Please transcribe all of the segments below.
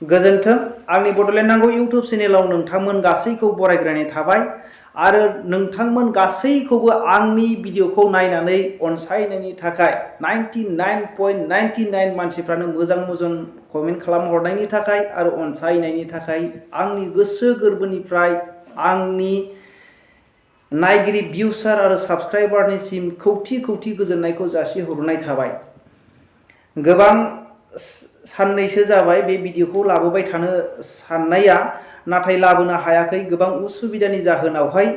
गोजोन्थों आंनि बड'लेण्ड नांगौ इउट्युब चेनेलाव नोंथांमोन गासैखौ बरायग्रोनाय थाबाय आरो नोंथांमोन गासैखौबो आंनि भिडिअखौ नायनानै अनसायनायनि थाखाय 99.99 मानसिफ्रानो मोजां कमेन्ट खालामहरनायनि थाखाय आरो अनसायनायनि थाखाय आंनि गोसो गोरबोनिफ्राय आंनि नायगिरि भिउसार आरो साबस्क्राइबारनिसिम खौथि गोजोननायखौ जासिहरनाय थाबाय। गोबां साननैसो जाबाय बे भिडिअखौ लाबोबाय थानो साननाया, नाथाय लाबोनो हायाखै। गोबां उसुबिदानि जाहोनावहाय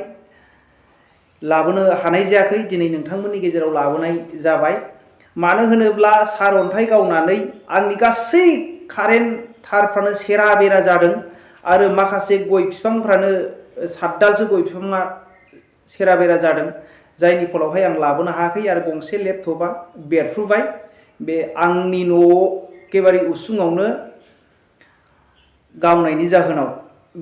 लाबोनो हानाय जायाखै। दिनै नोंथांमोननि गेजेराव लाबोनाय जाबाय। मानो होनोब्ला सारअन्थाइ गावनानै आंनि गासै कारेन्ट थारफ्रानो सेरा बेरा जादों आरो माखासे गय बिफांफ्रानो 7 दालसो गय बिफाङा सेरा बेरा जादों, जायनि फलावहाय आं लाबोनो हायाखै आरो गंसे लेपटपा बेरफ्रुबाय। बे आंनि न'आव एखेबारे उसुङावनो गावनायनि जाहोनाव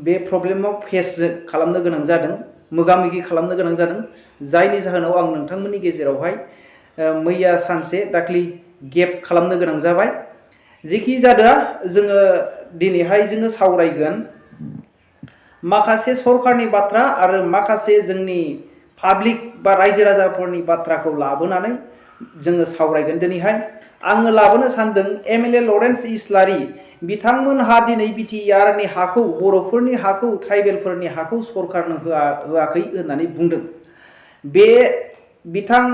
बे प्रब्लेमाव फेस खालामनो गोनां जादों, मोगा-मोगि खालामनो गोनां जादों, जायनि जाहोनाव आं नोंथांमोननि गेजेरावहाय मैया सानसे दाख्लि गेप खालामनो गोनां जाबाय। जेखि जादोआ जोङो दिनैहाय सावरायगोन माखासे सरकारनि बाथ्रा आरो माखासे जोंनि पाब्लिक बा रायजो राजाफोरनि बाथ्राखौ लाबोनानै जोङो सावरायगोन। दिनैहाय आङो लाबोनो सानदों एमएलए लरेन्स इस्लारि बिथांमोनहा दिनै बिटिआरनि हाखौ, बर'फोरनि हाखौ, ट्राइबेलफोरनि हाखौ सरकारनो होआखै होननानै बुंदों। बे बिथां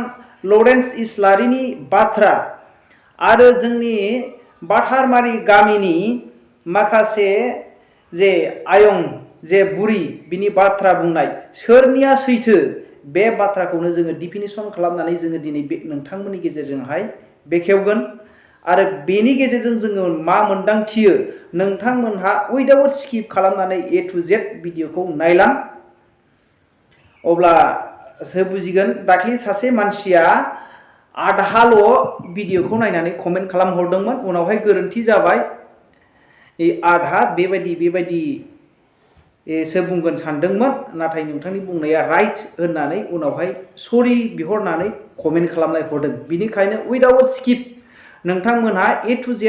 लरेन्स इस्लारिनि बाथ्रा आरो जोंनि बाथारमारि गामिनि माखासे जे आयं जे बुरि बिनि बाथ्रा बुंनाय सोरनिया सैथो, बे बाथ्राखौनो जोङो डिफिनिसन खालामनानै जोङो दिनै नोंथांमोननि गेजेरजोंहाय बेखेवगोन आरो बेनि गेजेरजों जोङो मा मोनदांथियो नोंथांमोनहा उइदाउट स्किप खालामनानै A to Z भिडिअखौ नायलां, अब्लासो बुजिगोन। दाख्लि सासे मानसिया आधाल' भिडिअखौ नायनानै कमेन्ट खालामहरदोंमोन, उनावहाय गोरोन्थि जाबाय, आधा बेबायदि सो बुंगोन सानदोंमोन, नाथाय नोंथांनि बुंनाया राइट होननानै उनावहाय सरि बिहरनानै कमेन्ट खालामनाय हरदों। बिनिखायनो उइदाउट स्किप नोंथांमोनहा A to Z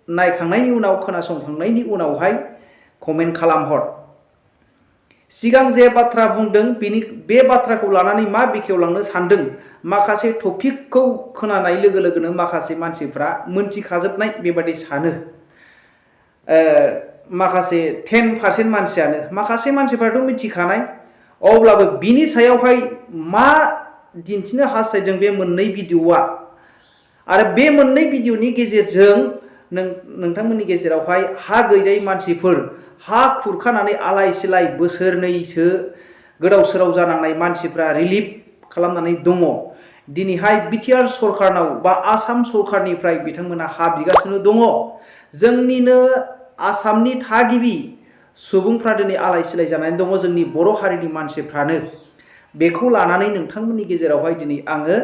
नायखांनायनि उनाव, खोनासंखांनायनि उनावहाय कमेन्ट खालामहर। सिगां जे बाथ्रा बुंदों बे बाथ्राखौ लानानै मा बेखेवलांनो सानदों, माखासे टपिकखौ खोनानाय लोगो लोगोनो माखासे मानसिफ्रा मोनथिखाजोबनाय बेबादि सानो। माखासे 10% मानसियानो, माखासे मानसिफ्राथ' मिथिखानाय, अब्लाबो बिनि सायावहाय मा दिन्थिनो हास्थायदों बे मोननै भिडिअआ आरो बे मोननै भिडिअनि गेजेरजों नोंथांमोननि गेजेरावहाय हा गैजायै मानसिफोर, हा खुरखानानै आलाय सिलाय बोसोरनैसो गोदाव सोराव जानांनाय मानसिफ्रा रिलिफ खालामनानै दङ। दिनैहाय बिटिआर सरकारनाव बा आसाम सरकारनिफ्राय बिथांमोना हा बिगासिनो दङ। जोंनिनो आसामनि थागिबि सुबुंफ्रा दिनै आलाय सिलाय जानानै दङ, जोंनि बर' हारिनि मानसिफ्रानो। बेखौ लानानै नोंथांमोननि गेजेरावहाय दिनै आङो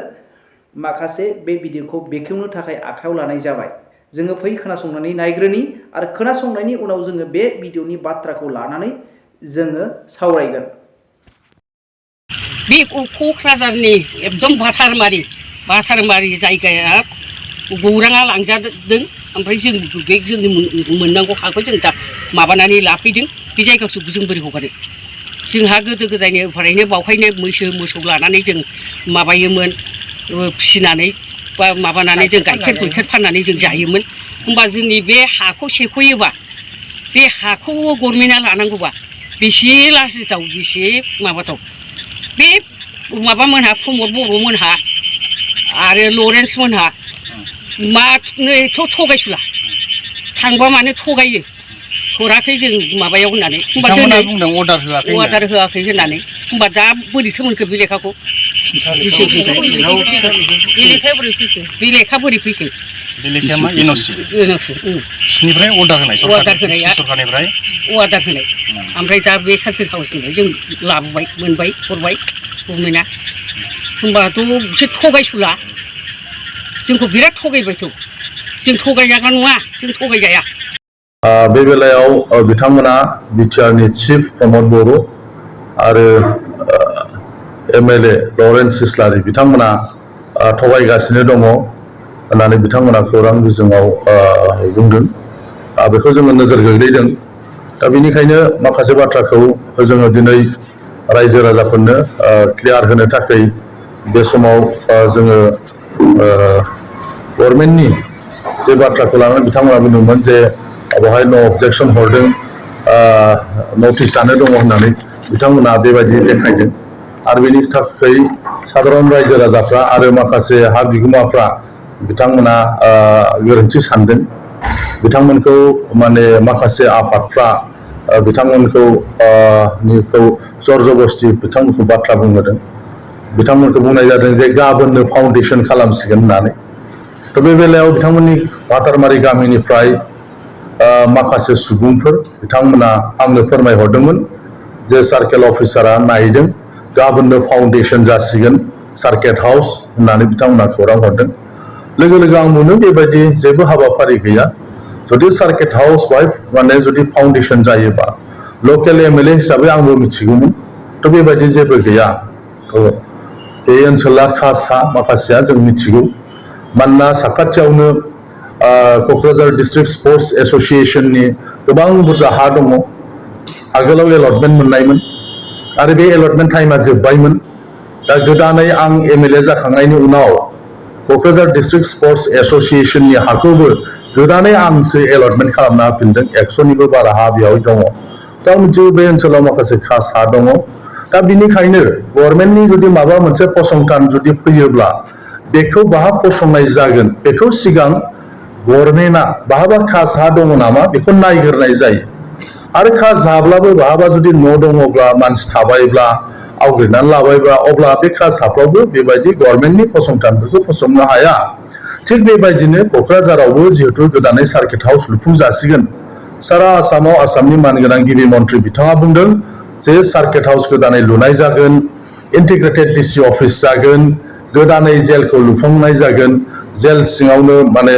माखासे बे भिडिअखौ बेखेवनो थाखाय आखायाव लानाय जाबाय। जोङो फै खोनासंनानै नायग्रोनि आरो खोनासंनायनि उनाव जोङो बे भिडिअनि बाथ्राखौ लानानै जोङो सावरायगोन। बे क'क्राझारनि एकदम बाटारमारि जायगाया गौराङा लांजादों, ओमफ्राय जोंनि मोननांगौ हाखौ जों दा माबानानै लाफैदों। बे जायगाखौ जों बोरै हगारो? जोंहा गोदो गोदायनिफ्रायनो बावहायनो मोसौ लानानै जों माबायोमोन, फिसिनानै बा माबानानै जों गाइखेर फाननानै जों जायोमोन। होमबा जोंनि बे हाखौ सेख'योबा, बे हाखौ गभर्नमेन्टआ लानांगौबा बेसे लाजिथाव, बेसे माबाथाव। बे माबामोनहा प्रमद बर'मोनहा आरो लरेन्स मोनहा मानो एथ' थगायसुला, थांबा मानो थगायो, हराखै जों माबायाव होननानै। होमबा बुंदों अर्डार होआखै होननानै। होमबा दा बोरैथो मोनखो बे लेखाखौ? बे लेखा बोरै फैखो? बे लेखाया मा? सिनिफ्राय अर्डार होनाय, सरकारनिफ्राय अर्डार होनाय। ओमफ्राय दा बे सानसे हाउसनिफ्राय जों लाबोबाय, मोनबाय, हरबाय गभर्नमेन्टआ। होमबाथ' बिसोर थगायसुला, जोंखौ बिराद थगायबायथ'। जों थगायजाग्रा नङा, जों थगायजाया। बे बेलायाव बिथांमोना बिटिआरनि चिफ प्रमद बर' आरो एमएलए लरेन्स इस्लारि बिथांमोना थगायगासिनो दङ होननानै बिथांमोना खौरां बिजोङाव बुंदों। बेखौ जोङो नोजोर गोग्लैदों। दा बेनिखायनो माखासे बाथ्राखौ जोङो दिनै रायजो राजाफोरनो क्लियार होनो थाखाय बे समाव जोङो गभर्नमेन्टनि जे बाथ्राखौ लानानै बिथांमोना बुंदोंमोन जे बेवहाय नो अबजेक्सन हरदों, नटिसआनो दङ होननानै बिथांमोना बेबायदि देखायदों। आरो बेनि थाखाय साधारन रायजो राजाफ्रा आरो माखासे हा बिगोमाफ्रा बिथांमोना गोरोन्थि सानदों। बिथांमोनखौ माने माखासे आफादफ्रा बिथांमोनखौ जर जबस्ति बिथांमोनखौ बाथ्रा बुंहोदों। बिथांमोनखौ बुंनाय जादों जे गाबोननो फाउन्डेसन खालामसिगोन होननानै। थ' बे बेलायाव बिथांमोननि बातारमारि गामिनिफ्राय माखासे सुबुंफोर बिथांमोना आंनो फोरमायहरदोंमोन जे सार्केल अफिसारा नायदों, गाबोननो फाउन्डेसन जासिगोन सार्किट हाउस होननानै बिथांमोना खौरां हरदों। लोगो लोगो आं बुंदों बेबायदि जेबो हाबाफारि गैया। जुदि सार्किट हाउस बाय माने जुदि फाउन्डेसन जायोबा लकेल एमएलए हिसाबै आंबो मिथिगौमोन। थ' बेबायदि जेबो गैया। बे ओनसोला खासा माखासेया जों मिथिगौ। मानोना साखाथियावनो क'क्राझार डिस्ट्रिक्ट स्पर्ट्स एस'सिएशननि गोबां बुरजा हा दङ। आगोलाव एलटमेन्ट मोननायमोन आरो बे एलटमेन्ट टाइमा जोब्बायमोन। दा गोदानै आं एमएलए जाखांनायनि उनाव क'क्राझार डिस्ट्रिक्ट स्पर्ट्स एस'सिएशननि हाखौबो गोदानै आंसो एलटमेन्ट खालामना होफिनदों। 100निबो बारा हा बेयाव दङ। दा आं मिथिगौ बे ओनसोलाव माखासे खास हा दङ। दा बिनिखायनो गभर्नमेन्टनि जुदि माबा मोनसे फसंथान जुदि फैयोब्ला बेखौ बाहा फसंनाय जागोन बेखौ सिगां गभर्नमेन्टआ बहाबा खास हा दङ नामा बेखौ नायगिरनाय जायो। आरो खास हाब्लाबो बहाबा जुदि न' दङब्ला मानसि थाबायब्ला आवग्रिनानै लाबायब्ला अब्ला बे खास हाफ्रावबो बेबायदि गभर्नमेन्टनि फसंथानफोरखौ फसंनो हाया। थिग बेबायदिनो क'क्राझारावबो जिहेतु गोदानै सार्किट हाउस लुफुंजासिगोन। सारा आसामाव आसामनि मानगोनां गिबि मन्थ्रि बिथाङा बुंदों जे सार्किट हाउस गोदानै लुनाय जागोन, इन्टिग्रेटेड डिसि अफिस जागोन, गोदानै जेलखौ लुफुंनाय जागोन। जेल सिङावनो माने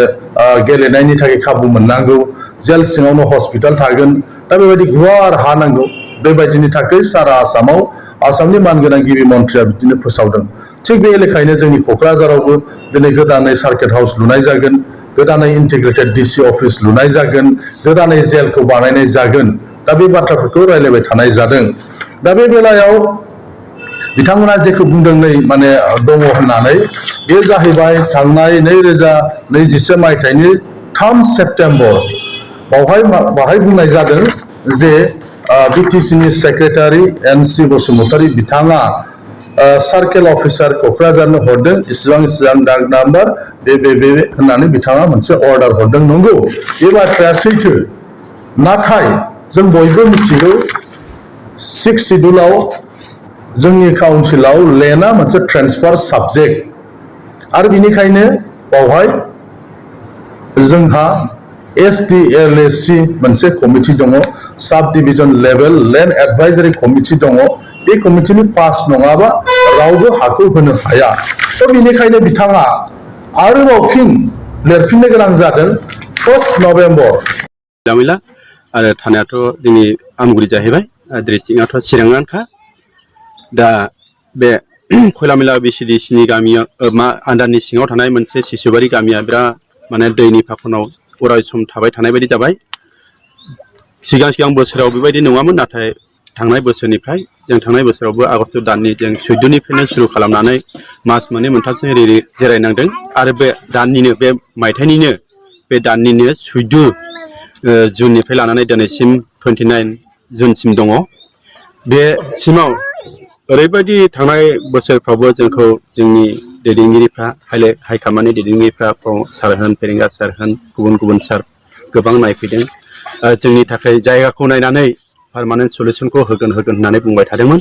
गेलेनायनि थाखाय खाबु मोननांगौ, जेल सिङावनो हस्पिटाल थागोन। दा बेबायदि गुवार हा नांगौ। बेबायदिनि थाखाय सारा आसामाव आसामनि मानगोनां गिबि मन्थ्रिया बिदिनो फोसावदों। थिग बे लेखायैनो जोंनि क'क्राझारावबो दिनै गोदानै सार्किट हाउस लुनाय जागोन, गोदानै इन्टिग्रेटेड डिसि अफिस लुनाय जागोन, गोदानै जेलखौ बानायनाय जागोन। दा बे बाथ्राफोरखौ रायलायबाय थानाय जादों। दा बे बेलायाव बिथांमोना जेखौ बुंदों नै माने दङ होननानै बे जाहैबाय थांनाय 2021 मायथाइनि 3 सेप्तेम्बर बावहाय बुंनाय जादों जे बिटिसिनि सेक्रेटारि एन.सि. बसुमतारी बिथाङा सार्केल अफिसार क'क्राझारनो हरदों इसिबां दाग नाम्बार बे होननानै बिथाङा मोनसे अर्डार हरदों। नंगौ, बे बाथ्राया सैथो। नाथाय जों बयबो मिथिगौ 6 सिड्युलाव जोंनि काउन्सिलाव लेन्डआ मोनसे ट्रेन्सफार साबजेक्ट आरो बिनिखायनो बावहाय जोंहा SDLAC मोनसे कमिटि दङ, साब डिभिजन लेभेल लेन्ड एडभाइजारि कमिटि दङ। बे कमिटिनि पास नङाबा रावबो हाखौ होनो हाया। थ' बेनिखायनो बिथाङा आरोबाव फिन लिरफिननो गोनां जादों 1 नभेम्बर। कौलामाइला आरो थानायाथ' जोंनि आमगुरि जाहैबाय, डिस्ट्रिक्टआथ' चिराङानोखा। दा बे कौलामाइला BCDCनि गामिया आन्दारनि सिङाव थानाय मोनसे सिसुबारि गामिया बिराद माने दैनि फाखनाव अराय सम थाबाय थानाय बायदि जाबाय। सिगां बोसोराव बेबायदि नङामोन, नाथाय थांनाय बोसोरनिफ्राय जों थांनाय बोसोरावबो आगस्ट दाननि जों 14निफ्रायनो सुरु खालामनानै मास मोननै मोनथामसो जिरायनांदों। आरो बे दाननिनो बे मायथाइनिनो बे दाननिनो 14 जुननिफ्राय लानानै दिनैसिम 29 जुनसिम दङ। बे सिमाव ओरैबायदि थांनाय बोसोरफ्रावबो जोंखौ जोंनि दैदेनगिरिफ्रा हाइकामान्डनि दैदेनगिरिफ्रा सार होन, फेरेंगा सार होन, गुबुन सार गोबां नायफैदों। जोंनि थाखाय जायगाखौ नायनानै पार्मानेन्ट सलिउसनखौ होगोन होननानै बुंबाय थादोंमोन।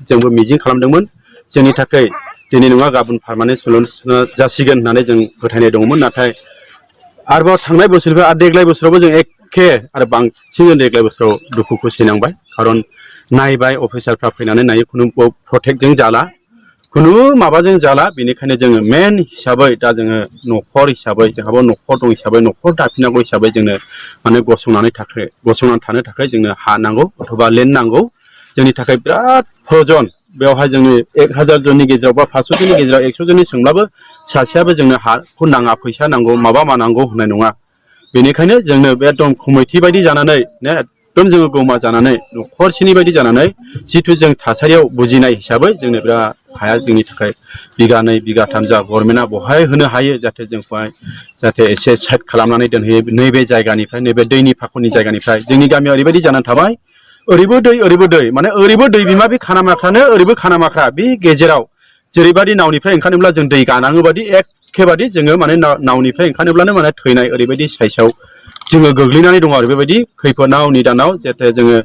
जोंबो मिजिं खालामदोंमोन जोंनि थाखाय दिनै नङा गाबोन पार्मानेन्ट सलिउसना जासिगोन होननानै जों फोथायनाय दङमोन। नाथाय आरोबाव थांनाय बोसोरनिफ्राय आरो देग्लाय बोसोरावबो जों एखे आरो बांसिन देग्लाय बोसोराव दुखुखौ सैनांबाय। खारन नायबाय अफिसारफ्रा फैनानै नायो, खुनु प्रटेक्टजों जाला, खुनु माबाजों जाला। बेनिखायनो जोङो मेन हिसाबै दा जोङो न'खर हिसाबै जोंहाबो न'खर दं हिसाबै न'खर दाफिननांगौ हिसाबै जोंनो माने गसंनानै थानो थाखाय जोंनो हा नांगौ अथवा लेन्ड नांगौ। जोंनि थाखाय बिराद प्रयजन। बेवहाय जोंनि 1000 जननि गेजेराव बा 500 जननि गेजेराव 100 जननि सोंब्लाबो सासेयाबो जोंनो हाखौ नाङा, फैसा नांगौ, माबा नांगौ होननाय नङा। बेनिखायनो जोंनो बे एकदम कमिटि बायदि जानानै ने एकदम जोङो गमा जानानै न'खरसेनि बायदि जानानै जिथु जों थासारियाव बुजिनाय हिसाबै जोंनो बिराद हाया जोंनि थाखाय बिगानै बिगाथाम जा गभर्नमेन्टआ बहाय होनो हायो जाहाथे जोंखौहाय जाहाथे एसे साइड खालामनानै दोनहैयो नैबे जायगानिफ्राय नैबे दैनि फाखननि जायगानिफ्राय जोंनि गामियाव ओरैबायदि जानानै थाबाय ओरैबो दै माने ओरैबो दै बिमा बे खानामाख्रानो ओरैबो खानामाख्रा बे गेजेराव जेरैबायदि नावनिफ्राय ओंखारनोब्ला जों दै गानाङोबादि एखेबादि जोङो माने नावनिफ्राय ओंखारनोब्लानो माने थैनाय ओरैबायदि साइसाव जोङो गोग्लैनानै दङ आरो बेबायदि खैफोदाव निदानाव जाहाथे जोङो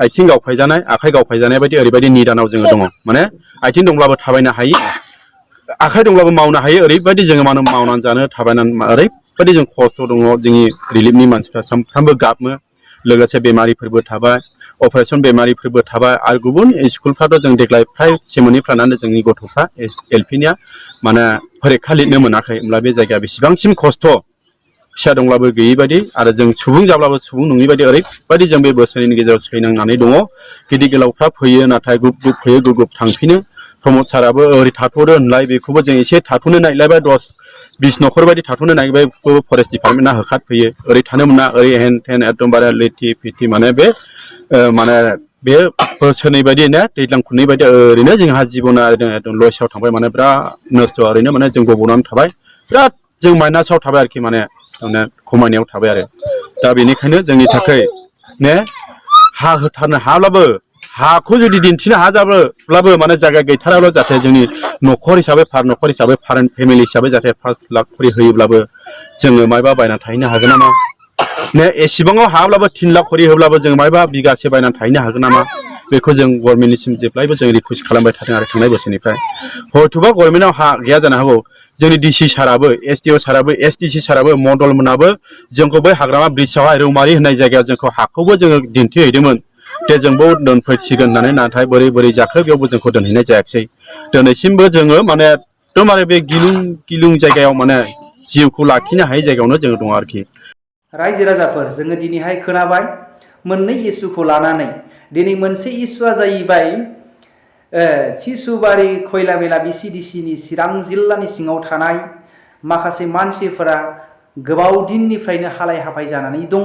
आथिं गावफायजानाय आखाइ गावफायजानाय बायदि ओरैबायदि निदानाव जोङो दङ माने आथिं दंब्लाबो थाबायनो हायि आखाइ दंब्लाबो मावनो हायो ओरैबायदि जोङो मावनानै जानो थाबायनानै ओरैबायदि जों खस्थ' दङ जोंनि रिलिफनि मानसिफ्रा सानफ्रामबो गाबो लोगोसे बेमारिफोरबो थाबाय अपारेशन बेमारिफोरबो थाबाय आरो गुबुन स्कुलफ्राथ' जों देग्लाय फ्राय सेमोननिफ्रानो जोंनि गथ'फ्रा एलपिनिया माने फरिखा लिरनो मोनाखै होमब्ला बे जायगाया बेसेबांसिम खस्थ' फिसा दंब्लाबो गैयि बायदि आरो जों सुबुं जाब्लाबो सुबुं नङि बायदि ओरैबायदि जों बे बोसोरनि गेजेराव सैनांनानै दङ गिदिर गोलावफ्रा फैयो नाथाय गुप गुप फैयो गुप गुप थांफिनो प्रमद साराबो ओरै थाथ'दो होनलाय बेखौबो जों एसे थाथ'नो नागिरलायबाय 10-20 न'खर बायदि थाथ'नो नागिरबाय बेखौबो फरेस्ट डिपार्टमेन्टआ होखारफैयो ओरै थानो मोना ओरै हेन थेन एकदमबारे लेथि फिथि माने बे माने बे बोसोरनै बायदि ने दैज्लां खुनै बायदि ओरैनो जोंहा जिबना एकदम लसआव थांबाय माने बिराद नस्थ' ओरैनो माने जों गब'नानै थाबाय बिराद जों माइनासाव थाबाय आरोखि माने खमायनायाव थाबाय आरो दा बेनिखायनो जोंनि थाखाय ने हा होथारनो हाब्लाबो हाखौ जुदि दिन्थिनो हाजाब्लाबो माने जायगा गैथाराब्ला जाहाथे जोंनि न'खर हिसाबै फेमिलि हिसाबै जाहाथे 5 लाख खरि होयोब्लाबो जोङो मायबा बायना थाहैनो हागोन नामा ने एसेबाङाव हाब्लाबो 3 लाख खरि होब्लाबो जों मायबा बिगासे बायनानै थाहैनो हागोन नामा बेखौ जों गभर्नमेन्टनिसिम जेब्लायबो जों रिकुवेस्ट खालामबाय थादों आरो थांनाय बोसोरनिफ्राय हयथ'बा गभर्नमेन्टआव हा गैया जानो हागौ जोंनि डिसि साराबो एसडिअ साराबो एसडिसि साराबो मडल मोनाबो जोंखौ बै हाग्रामा ब्रिजआवहाय रौमारि होननाय जायगायाव जोंखौ हाखौबो जोङो दिन्थिहैदोंमोन दे जोंबो दोनफैसिगोन होननानै नाथाय बोरै जाखो बेयावबो जोंखौ दोनहैनाय जायाखिसै दिनैसिमबो जोङो माने एकदम आरो बे गिलुं जायगायाव माने जिउखौ लाखिनो हायै जायगायावनो जोङो दङ आरोखि रायजो राजाफोर जोङो दिनैहाय खोनाबाय मोननै इस्युखौ लानानै दिनै मोनसे इस्युआ जाहैबाय सिसुबारि खैलामैला बिसिडिसिनि चिरां जिल्लानि सिङाव थानाय माखासे मानसिफोरा गोबाव दिननिफ्रायनो हालाय हाफाय जानानै दङ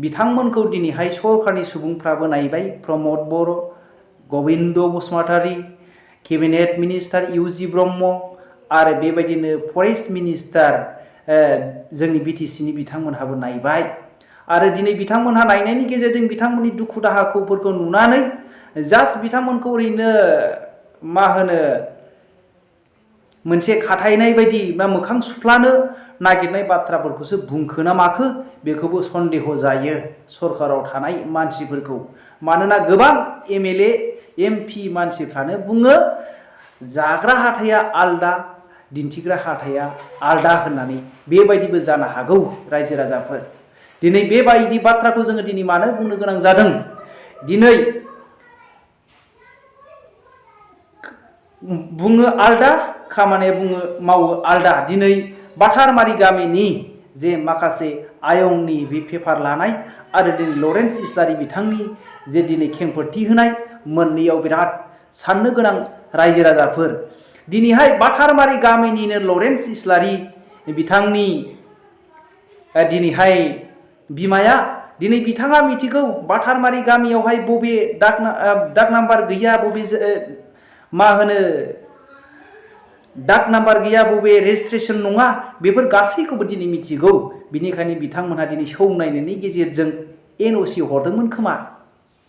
बिथांमोनखौ दिनैहाय सरकारनि सुबुंफ्राबो नायबाय प्रमद बर' गबिन्द बसुमतारी केबिनेट मिनिस्टार इउजि ब्रह्म आरो बेबायदिनो फरेस्ट मिनिस्टार जोंनि बिटिसिनि बिथांमोनहाबो नायबाय आरो दिनै बिथांमोनहा नायनायनि गेजेरजों बिथांमोननि दुखु दाहाफोरखौ नुनानै जास्ट बिथांमोनखौ ओरैनो मा होनो मोनसे खाथायनाय बायदि बा मोखां सुफ्लानो नागिरनाय बाथ्राफोरखौसो बुंखो ना माखो बेखौबो सन्देह जायो सरकाराव थानाय मानसिफोरखौ मानोना गोबां एमएलए एमपि मानसिफ्रानो बुङो जाग्रा हाथाया आलदा दिन्थिग्रा हाथाया आलदा होननानै बेबायदिबो जानो हागौ रायजो राजाफोर दिनै बेबायदि बाथ्राखौ जोङो दिनै मानो बुंनो गोनां जादों दिनै बुङो आलदा खामानिया मावो आलदा दिनै बाटारमारि गामिनि जे माखासे आयंनि बे पेपार लानाय आरो दिनै लरेन्स इस्लारि बिथांनि जे दिनै खेंफोरथि होनाय मोननैयाव बिराद साननो गोनां रायजो राजाफोर दिनैहाय बाटारमारि गामिनिनो लरेन्स इस्लारि बिथांनि दिनैहाय बिमाया दिनै बिथाङा मिथिगौ बाटारमारि गामियावहाय बबे दाग नाम्बार गैया बबे मा होनो दाग नाम्बार गैया बबे रेजिस्ट्रेसन नङा बेफोर गासैखौबो दिनै मिथिगौ बिनिखायनो बिथांमोनहा दिनै सौनायनायनि गेजेरजों एनअसि हरदोंमोन खोमा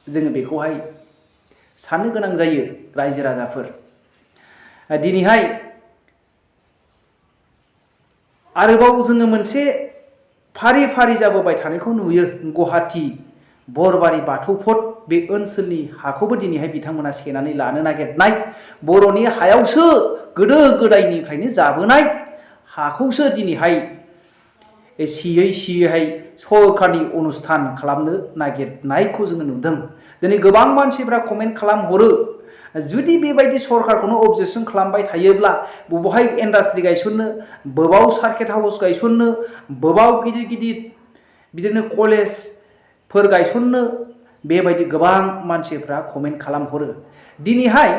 जोङो बेखौहाय साननो गोनां जायो रायजो राजाफोर दिनैहाय आरोबाव जोङो मोनसे फारि फारि जाबोबाय थानायखौ नुयो गुवाहाटी बरबारि बाथौफोर बे ओनसोलनि हाखौबो दिनैहाय बिथांमोना सेनानै लानो नागिरनाय बर'नि हायावसो गोदो गोदायनिफ्रायनो जाबोनाय हाखौसो दिनैहाय सियैहाय सरकारनि अनुस्थान खालामनो नागिरनायखौ जोङो नुदों दिनै गोबां मानसिफ्रा कमेन्ट खालामहरो जुदि बेबायदि सरकारखौनो अबजेक्सन खालामबाय थायोब्ला बबेहाय इन्डास्ट्रि गायसननो बबाव सार्किट हाउस गायसननो बबाव गिदिर गिदिर बिदिनो कलेजफोर गायसननो बेबायदि गोबां मानसिफ्रा कमेन्ट खालामहरो दिनैहाय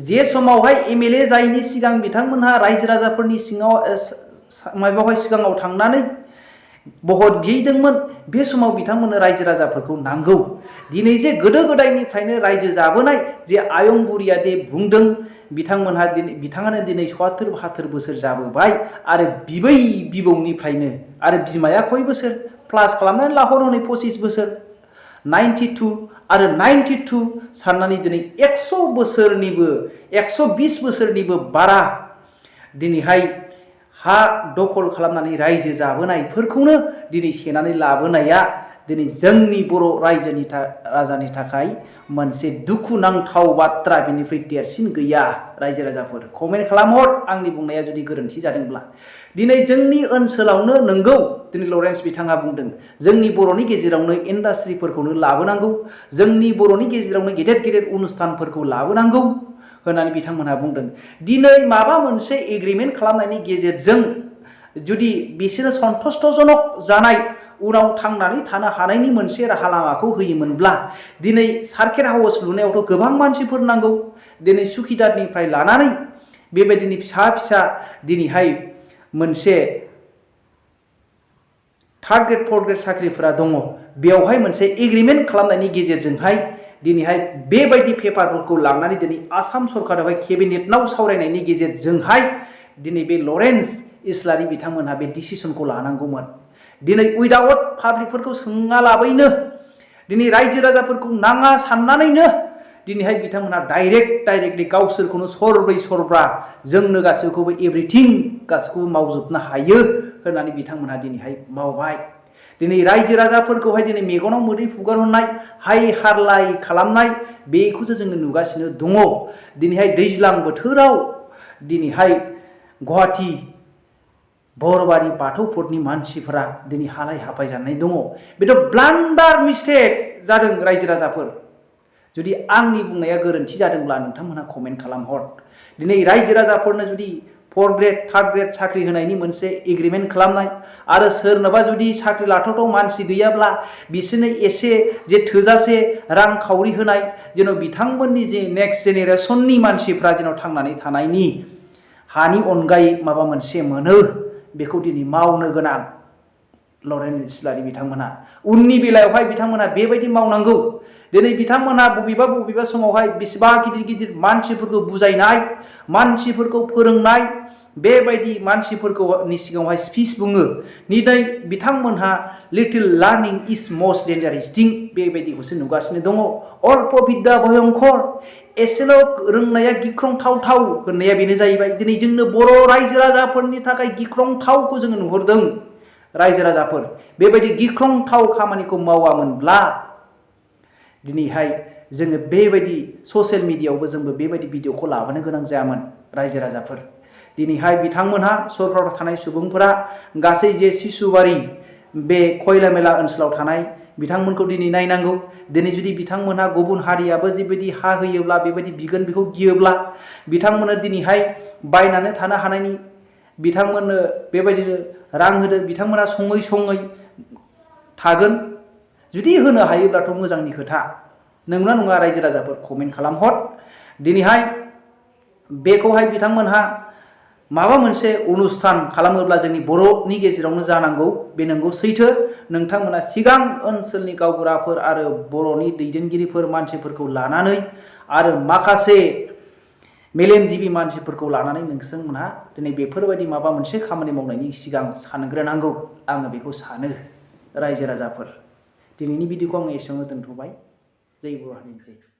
जे समावहाय एमएलए जायैनि सिगां बिथांमोनहा रायजो राजाफोरनि सिङाव माबायावहाय सिगाङाव थांनानै बहुत बिहैदोंमोन बे समाव बिथांमोननो रायजो राजाफोरखौ नांगौ दिनै जे गोदो गोदायनिफ्रायनो रायजो जाबोनाय जे आयं बुरिया दे बुंदों बिथाङानो दिनै 70-72 बोसोर जाबोबाय आरो बिबै बिबौनिफ्रायनो आरो बिमाया खय बोसोर प्लास खालामनानै लाहर हनै 25 बोसोर 92 आरो 92 साननानै दिनै 100 बोसोरनिबो 120 बोसोरनिबो बारा दिनैहाय हा दखल खालामनानै रायजो जाबोनायफोरखौनो दिनै सेनानै लाबोनाया दिनै जोंनि बर' रायजोनि राजानि थाखाय मोनसे दुखुनांथाव बाथ्रा बेनिफ्राय देरसिन गैया रायजो राजाफोर कमेन्ट खालामहर आंनि बुंनाया जुदि गोरोन्थि जादोंब्ला दिनै जोंनि ओनसोलावनो नंगौ दिनै लरेन्स बिथाङा बुंदों जोंनि बर'नि गेजेरावनो इन्डास्ट्रिफोरखौनो लाबोनांगौ जोंनि बर'नि गेजेरावनो गेदेर गेदेर अनुस्थानफोरखौ लाबोनांगौ होननानै बिथांमोनहा बुंदों दिनै माबा मोनसे एग्रिमेन्ट खालामनायनि गेजेरजों जुदि बिसोरो सन्तुष्टजनक जानाय उनाव थांनानै थानो हानायनि मोनसे राहा लामाखौ होयोमोनब्ला दिनै सार्किट हाउस लुनायावथ' गोबां मानसिफोर नांगौ दिनै सुखिदारनिफ्राय लानानै बेबायदिनो फिसा फिसा दिनैहाय मोनसे 3rd ग्रेड 4th ग्रेड साख्रिफोरा दङ बेवहाय मोनसे एग्रिमेन्ट खालामनायनि गेजेरजोंहाय दिनैहाय बेबायदि पेपारफोरखौ लांनानै दिनै आसाम सरकारावहाय केबिनेटनाव सावरायनायनि गेजेरजोंहाय दिनै बे लरेन्स इस्लारि बिथांमोनहा बे डिसिसनखौ लानांगौमोन दिनै उइदाउट पाब्लिकफोरखौ सोङालाबैनो दिनै रायजो राजाफोरखौ नाङा साननानैनो दिनैहाय बिथांमोनहा डाइरेक्टलि गावसोरखौनो सरब्रै सरब्रा जोंनो गासैखौबो एभ्रिथिं गासैखौबो मावजोबनो हायो होननानै बिथांमोनहा दिनैहाय मावबाय दिनै रायजो राजाफोरखौहाय दिनै मेगनाव मोदै फुगारहरनाय हाय हारलाय खालामनाय बेखौसो जोङो नुगासिनो दङ दिनैहाय दैज्लां बोथोराव दिनैहाय गुवाहाटि बरबारि बाथौ फर्टनि मानसिफोरा दिनै हालाय हाफाय जानाय दङ बेथ' ब्लान्डार मिस्टेक जादों रायजो राजाफोर जुदि आंनि बुंनाया गोरोन्थि जादोंब्ला नोंथांमोनहा कमेन्ट खालामहर दिनै रायजो राजाफोरनो जुदि 4th ग्रेड 3rd ग्रेड साख्रि होनायनि मोनसे एग्रिमेन्ट खालामनाय आरो सोरनोबा जुदि साख्रि लाथावथाव मानसि गैयाब्ला बिसोरनो एसे जे थोजासे रांखावरि होनाय जेन' बिथांमोननि जे नेक्स्ट जेनेरेसननि मानसिफ्रा जेन' थांनानै थानायनि हानि अनगायै माबा मोनसे मोनो बेखौ दिनै मावनो गोनां लरेन्स इस्लारि बिथांमोनहा उननि बेलायावहाय बिथांमोनहा बेबायदि मावनांगौ दिनै बिथांमोनहा बबेबा समावहाय बेसेबा गिदिर मानसिफोरखौ बुजायनाय मानसिफोरखौ फोरोंनाय बेबायदि मानसिफोरखौनि सिगाङावहाय स्पिच बुङो दिनै बिथांमोनहा लिटिल लार्निं इज मस्ट डेन्जारास थिं बेबायदिखौसो नुगासिनो दङ अल्प बिद्या भयंकर एसेल' रोंनाया गिख्रंथाव होननाया बेनो जाहैबाय दिनै जोंनो बर' रायजो राजाफोरनि थाखाय गिख्रंथावखौ जोङो नुहुरदों रायजो राजाफोर बेबायदि गिख्रंथाव खामानिखौ मावामोनब्ला दिनैहाय जोङो बेबायदि ससियेल मिडियायावबो जोंबो बेबायदि भिडिअखौ लाबोनो गोनां जायामोन रायजो राजाफोर दिनैहाय बिथांमोनहा सरकाराव थानाय सुबुंफोरा गासै जे सिसुबारि बे खैलामेला ओनसोलाव थानाय बिथांमोनखौ दिनै नायनांगौ दिनै जुदि बिथांमोनहा गुबुन हारियाबो जिबायदि हा होयोब्ला बेबायदि बिगोन बेखौ गियोब्ला बिथांमोननो दिनैहाय बायनानै थानो हानायनि बिथांमोननो बेबायदिनो रां होदो बिथांमोना सङै थागोन जुदि होनो हायोब्लाथ' मोजांनि खोथा नंगौना नङा रायजो राजाफोर कमेन्ट खालामहर दिनैहाय बेखौहाय बिथांमोनहा माबा मोनसे अनुस्थान खालामोब्ला जोंनि बर'नि गेजेरावनो जानांगौ बे नंगौ सैथो नोंथांमोना सिगां ओनसोलनि गावबुराफोर आरो बर'नि दैदेनगिरिफोर मानसिफोरखौ लानानै आरो माखासे मेलेमजिबि मानसिफोरखौ लानानै नोंथांमोनहा दिनै बेफोरबायदि माबा मोनसे खामानि मावनायनि सिगां सानग्रोनांगौ आङो बेखौ सानो रायजो राजाफोर दिनैनि भिडिअखौ आङो एसेयावनो दोनथ'बाय जय बर' हारिनि जय